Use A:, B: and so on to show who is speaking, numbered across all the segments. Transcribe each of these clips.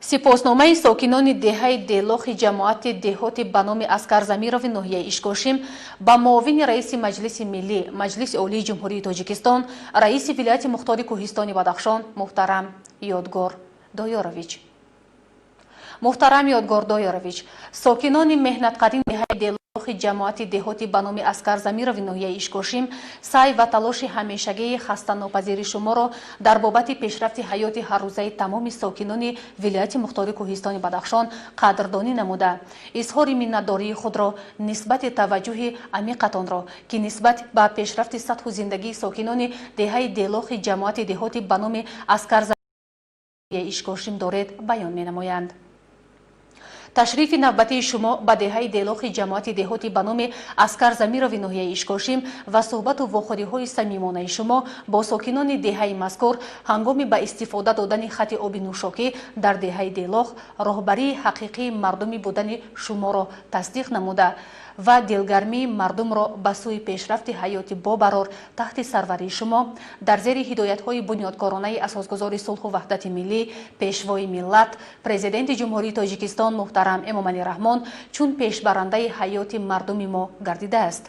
A: Сипосномаи сокинони деҳаи Делохи ҷамоати деҳоти ба номи Аскар Замирови ноҳияи Ишкошим ба муовини раиси Маҷлиси миллӣ, Маҷлиси Олии Ҷумҳурии Тоҷикистон, раиси вилояти мухтори Кӯҳистони Бадахшон муҳтарам Ёдгор Доёрович. Муҳтарам Ёдгор Доёрович, сокинони меҳнатқадими деҳаи Делохи ҷамоати деҳоти ба номи Аскар Замирови ноҳияи Ишкошим саъй ва талоши ҳамешагии хастанопазири шуморо дар бобати пешрафти ҳаёти ҳаррӯзаи тамоми сокинони вилояти мухтори Кӯҳистони Бадахшон қадрдонӣ намуда, изҳори миннатдории худро нисбати таваҷҷӯҳи амиқатонро, ки нисбат ба пешрафти сатҳу зиндагии сокинони деҳаи Делохи ҷамоати деҳоти ба номи Аскар Ишкошим доред, баён менамоянд. Ташрифи навбатии шумо ба деҳаи Делохи ҷамоати деҳоти ба номи Аскар Замирови ноҳияи Ишкошим ва суҳбату вохӯриҳои самимонаи шумо бо сокинони деҳаи мазкур ҳангоми ба истифода додани хати оби нӯшокӣ дар деҳаи Делох роҳбарии ҳақиқии мардумӣ будани шуморо тасдиқ намуда ва дилгармии мардумро ба сӯи пешрафти ҳаёти бобарор таҳти сарварии шумо дар зери ҳидоятҳои бунёдкоронаи Асосгузори сулҳу ваҳдати миллӣ, Пешвои миллат, Президенти Ҷумҳурии Тоҷикистон муҳтарам Эмомалӣ Раҳмон чун пешбарандаи ҳаёти мардуми мо гардидааст.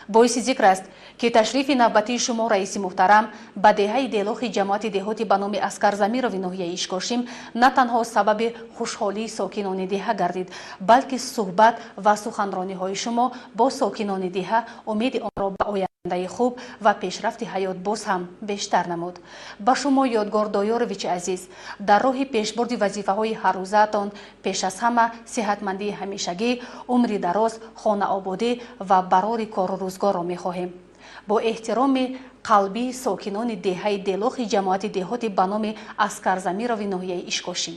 A: Боиси зикр аст, ки ташрифи навбатии шумо, раиси муҳтарам, ба деҳаи Делохи ҷамоати деҳоти ба номи Аскар Замирови ноҳияи Ишкошим на танҳо сабаби хушҳолии сокинони деҳа гардид, балки суҳбат ва суханрониҳои шумо бо сокинони деҳа умеди онро ба ояндаи хуб ва пешрафти ҳаёт боз ҳам бештар намуд. Ба шумо, Ёдгор Доёровичи азиз, дар роҳи пешбурди вазифаҳои ҳаррӯзаатон пеш аз ҳама сиҳатмандии ҳамешагӣ, умри дароз, хонаободӣ ва барори кору рӯзгорро мехоҳем. Бо эҳтироми қалбии сокинони деҳаи Делохи ҷамоати деҳоти ба номи Аскар Замирови ноҳияи Ишкошим.